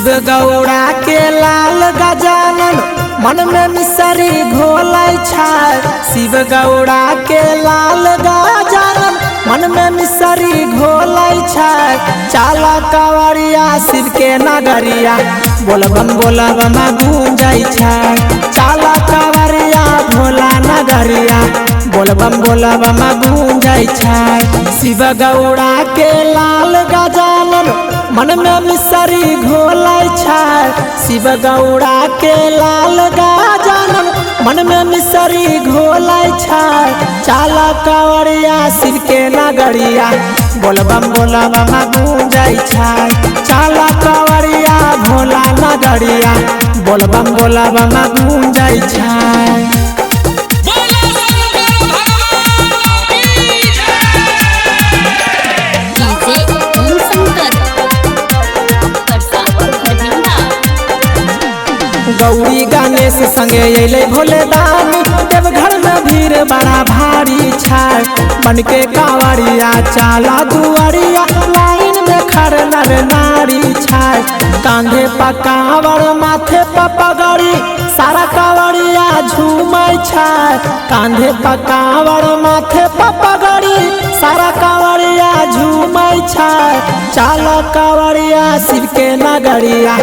शिव गौरा के लाल गजानन मन में मिसरी घोलै छै। शिव गौरा के लाल गजानन मन में मिसरी घोलै छै। चाला कांवरिया शिव के नगरिया बोलबम बोलबम गूंजै छै। चाला कांवरिया भोला नगरिया बोलबम बोलबम गूंजै छै। शिव गौरा के लाल गजानन मन में मिसरी घोलै छै। शिव गौरा के लाल गजानन मन में मिसरी घोलै छै। चाला कांवरिया शिव के नगरिया बोलबम बोलबम गूंजै छै। चाला कांवरिया भोला नगरिया बोलबम बोलबम गूंजै छै। गौरी गणेश संगे अइले भोले दानी, देवघर में भीड़ बड़ा भारी छै। बन के कांवरिया चाला दुआरिया, लाइन में खड़ नर नारी छै। कांधे पर कांवर माथे पर पगड़ी, सारा कांवरिया झूमै छै। कांधे पर कांवर माथे पर पगड़ी, सारा कांवरिया झूमै छै। चाला कांवरिया शिव के नगरिया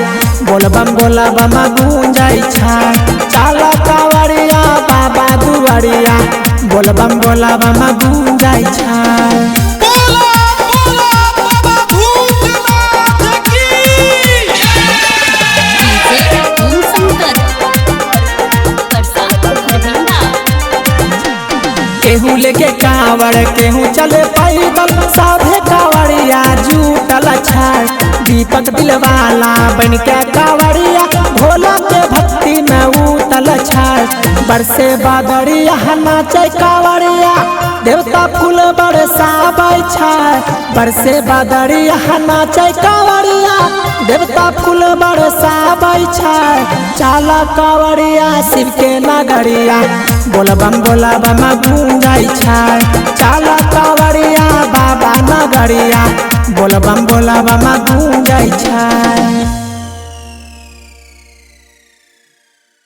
बोलबम बोलबम गूंजै छै। चाला कांवरिया बाबा दुआरिया बोलबम बोलबम गूंजै छै। बोला बोला बाबा भूतनाथ की। डीजे ओम शंकर परसा खरभिंडा। केहू लेके कांवड़ केहू चले पैदल, साभे कांवरिया जुटल छै। दीपक दिलवाला बन के कांवरिया भोला के भक्ति में उतल छै। बरसे बादरिया नाचै कांवरिया देवता फूल बरसाबै छै। बरसे बादरिया नाचै कांवरिया देवता फूल बरसाबै छै। चाला कांवरिया शिव के नगरिया बोलबम बोलबम गूंजै छै। चाला कांवरिया बाबा नगरिया बोलबम बोलबम गूंजै छै।